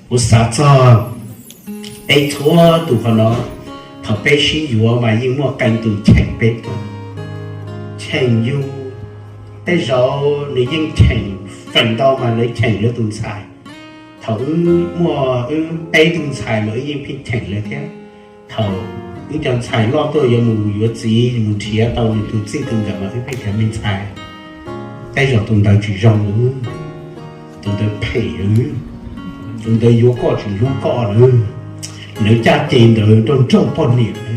Kuv xav txog peb txhua tus qhov no, thaum peb sib yuav mas yeej muaj qee tus cheem peb, cheem yus. Tej zaum nws yeej cheem, feem ntau mas lawv cheem lawv tus ntxhais. Thaum wb muaj wb peb tug ntxhais mas wb yeej pheej cheem lawv thiab. Thaum wb cov ntxhais loj tuaj yuav mus yuav txiv mus nrhiav tau nws tus txij tus nkawm mas wb pheej tias me ntxhais, tej zaum tus ntawd tsis zoo, tus ntawd phem, tus ntawd yuav koj tsis hlub koj na, lawv caj ces ntawd nrauj nrauj poj niam na,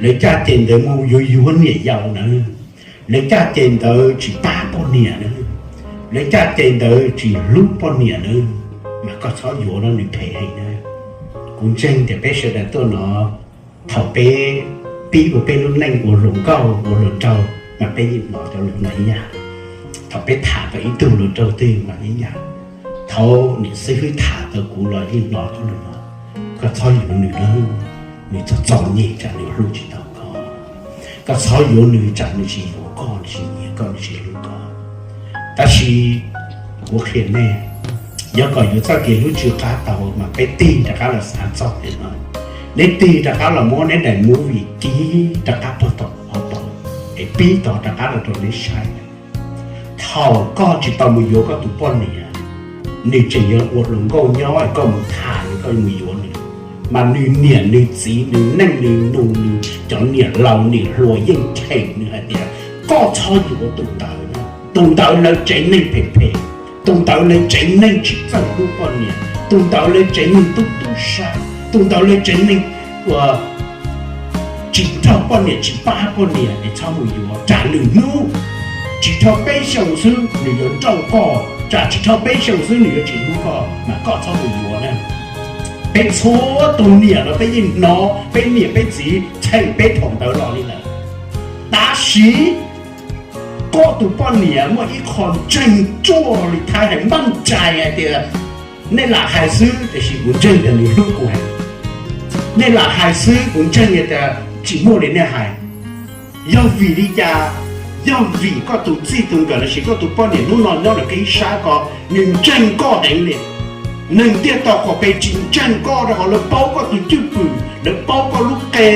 lawv caj ces ntawd mus yuav yuav niam yau na, lawv caj ces ntawd tsis pab poj niam na, lawv caj ces ntawd tsis hlub poj niam na, mas koj txhob yuav no, nws phem heev na. Kuv ntseeg tias peb sawv daws tuaj no, thaum peb pib ua peb lub neej ua hluas nkauj ua hluas nraug mas peb yeej hnov cov lus no ib yam. Thaum peb tham tau ib tug hluas nraug twg mas ib yam. Thaum niam xib hwb tham tau kuv los yeej hnov cov lus no, koj txhob yuav nws na, nws txom txom nyem tsam nws hlub tsis tau koj. Koj txhob yuav nws tsam nws tsis yuav koj, nws tsis nyiam koj, nws tsis hlub koj. Tab sis kuv qhia nej, yog kom yuav txoj kev hlub tsw qab tau mas peb tig rov qab los xav txog li no. Neb tig rov qab los muab neb daim movie kib rov qab puag tom qhov tod es pib tod rov qab los rau neb saib. Thaum koj tsis tau mus yuav koj tus poj niam, nws tseem yog ua hluas nkauj nyob es koj mus tham nws, koj mus yuav nws, mas nws niam nws txiv, nws neej nws nus, nws cov niam laus niam hluas yeej cheem nws hais tias koj txhob yuav tus ntawd, tus ntawd lawv tsev neeg phem phem, tus ntawd lawv tsev neeg tsis txawj hlub poj niam, tus ntawd lawv tsev neeg tub tub sab, tus ntawd lawv tsev neeg uas tsis nrog poj niam tsis pab poj niam es txhob mus yuav. Tsam lwm hnub tsis dhau peb xyoos xwb nws yuav nrauj koj, tsam tsis dhau peb xyoos xwb nws yuav tsis hlub koj, mas koj txhob mus yuav na. Peb txhua tus niam los peb yeej hnov peb niam peb txiv cheem peb thaum ntawd los li lawm. Tab sis koj tus poj niam muaj ib qho ntseeg tsuaj li thaib hais npaj cai hais tias nej lam hais xwb tiam sis kuv ntseeg tias nws hlub kuv heev. Nej lam hais xwb kuv ntseeg tias tsis muaj li nej hais. Yog vim li cas? Yog vim koj tus txij tus nkawm lossis koj tus poj niam hnub no nyob lawm kev sab ko, nws ntseeg koj heev li. Neeg ntiaj teb tom qab pes tsis ntseeg koj rau qhov lawv paub koj tus cwj pwm, lawv paub koj lub qe,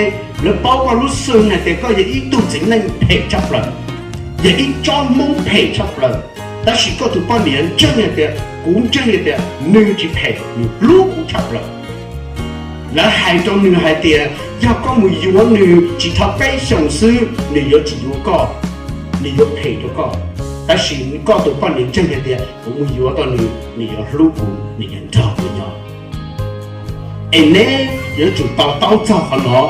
lawv paub koj lub xwm hais tias koj yog ib tug txiv neej phem tshaj plaws, yog ib tsob Hmoob phem tshaj plaws. Tab sis koj tus poj niam ntseeg hais tias, kuv ntseeg hais tias nws tsis phem, nws hlub kuv tshaj plaws. Lawv hais rau nws hais tias yog koj mus yuav nws tsis dhau peb xyoos xwb nws yuav tsis yuav koj, nws yuav phem rau koj. Tab sis koj tus poj niam ntseeg hais tias kuv mus yuav tau nws, nws yuav hlub kuv, nws yuav nrog kuv nyob. Es neb yuav tsum to taub txog qhov no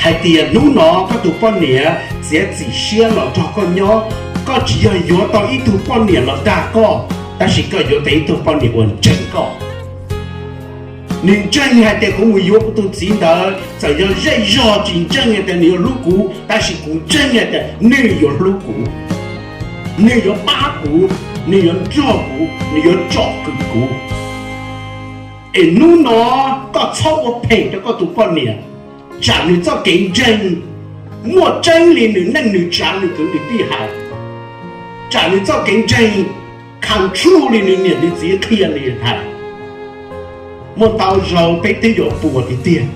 hais tias hnub no koj tus poj niam txiav txim siab los nrog koj nyob, koj tsis yog yuav tau ib tug poj niam los dag koj, tab sis koj yuav tau ib tug poj niam uas ntseeg koj. Nws ntseeg hais tias kuv mus yuav kuv tus txiv ntawd, txawm yog zej zog tsis ntseeg hais tias nws yuav hlub kuv, tab sis kuv ntseeg hais tias nws yuav hlub kuv, nws yuav pab kuv, nws yuav nrog kuv, nws yuav tsom kwm kuv. Es hnub no koj txhob ua phem rau koj tus poj niam, tsam nws txoj kev ntseeg muaj tseeb li nws neej nws tsav nws kwv nws tij hais, tsam nws txoj kev ntseeg control li nws niam nws txiv qhia li hais. Muaj ntau zaus peb twb yuav puas tiag tiag,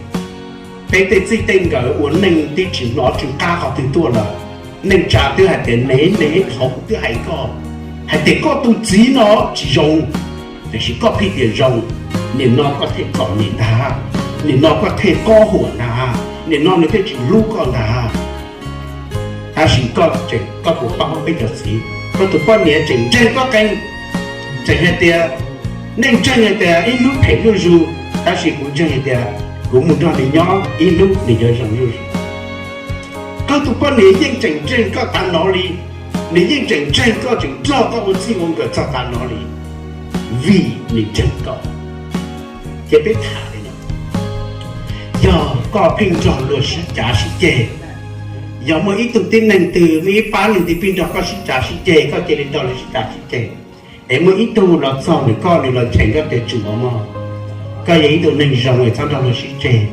peb tej txij tej nkawm ua neej twb tsis hnov tsw qab qhov twg tuaj lawm. Neej tsa twb hais tias nev nev qhov kuv twb hais koj, hais tias koj tus txiv no tsis zoo, tiam sis koj pheej tias zoo. Nim no koj thiaj txom nyem ntag, nim no koj thiaj kob huam ntag, nim no nws thiaj tsis hlub koj ntag. Tab sis koj tseem, koj puas paub peb cov txiv, koj tus poj niam tseem ntseeg koj qee, tseem hais tias, nej ntseeg hais tias ib hnub phem zuj zus, tab sis kuv ntseeg hais tias kuv mus nrog nws nyob ib hnub nws yuav zoo zuj zus. Koj tus poj niam yeej tseem ntseeg koj tas nov li, nws yeej tseem ntseeg koj, tseem nrog koj ua txij ua nkawm txog tas nov li, vim nws ntseeg koj. Ces peb tham li no, yog koj pheej nrog luag sib cav sib ceg, yog muaj ib tug tib neeg twg, muaj ib pab neeg twg pheej nrog koj sib cav sib ceg, koj cia li nrog luag sib cav sib ceg, es muaj ib tug los txog ntawm koj, nws los cheem koj tias tsum mog, koj yog ib tug neeg zoo es txhob nrog luag sib ceg.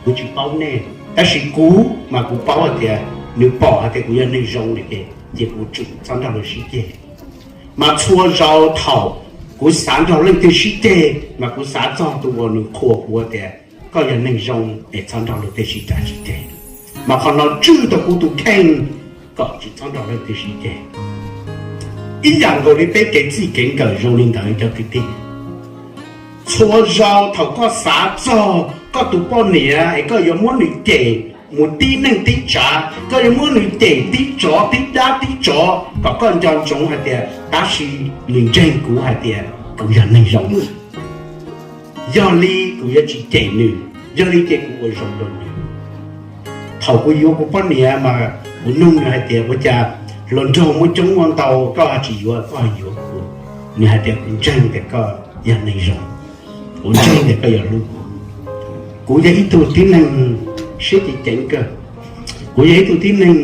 Kuv tsis paub nej, tab sis kuv mas kuv paub hais tias nws pom hais tias kuv yog neeg zoo lawm ces, ces kuv tsum txhob nrog luag sib ceg. Mas txhua zaus thaum Kuv xav nrog leej twg sib ceg mas kuv xav txog tus uas nws qhuas kuv tias koj yog neeg zoo es txhob nrog luag tej sib cav sib ceg. Mas qhov no tswj tau kuv tus kheej kom tsis txhob nrog leej twg sib ceg. Ib yam nkaus li peb kev txij kev nkawm zoo li ntawd cov kwv tij. Txhua zaus thaum koj xav txog koj tus poj niam es koj yuav muab nws cem mus tib neej tib tsav, koj yuav muab nws cem tib tsov tib dab tib tsov kom koj nco ntsoov hais tias tab sis nws ntseeg kuv hais tias kuv yog neeg zoo. Yog li kuv yuav tsis cem nws, yog li ces kuv ua zoo rau nws. Thaum kuv yuav kuv poj niam mas kuv nug nws hais tias ua cas hluas nraug muaj coob muaj ntau koj tsis yuav, koj yuav kuv? Nws hais tias kuv ntseeg tias koj yog neeg zoo, kuv ntseeg tias koj yuav hlub kuv. Kuv yog ib tug tib neeg siab ceev ceev kawg, kuv yog ib tug tib neeg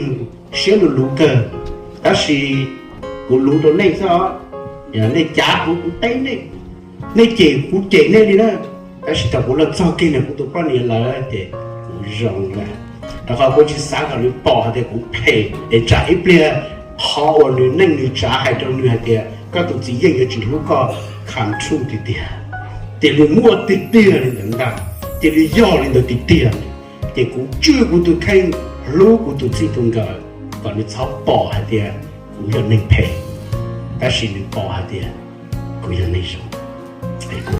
siab luv luv kawg, tab sis kuv luv rau nej xwb os. Nej cav kuv kuv teb nej, nej cem kuv cem nej li na. Tab sis thaum kuv los txog kiag ntawm kuv tus poj niam lawm ces kuv zoo lawm, rau qhov kuv tsis xav kom nws pom hais tias kuv phem es tsam ib pliag qhov uas nws neej nws tsav hais rau nws hais tias koj tus txiv yeej yuav tsis hlub koj, come true tiag tiag. Cia li muaj tiag tiag li ntawd ntag, cia li yog li ntawd tiag tiag. Ces kuv tswj kuv tus kheej hlub kuv tus txij tus nkawm kom nws txhob pom hais tias kuv yog neeg phem, tab sis nws pom hais tias kuv yog neeg zoo.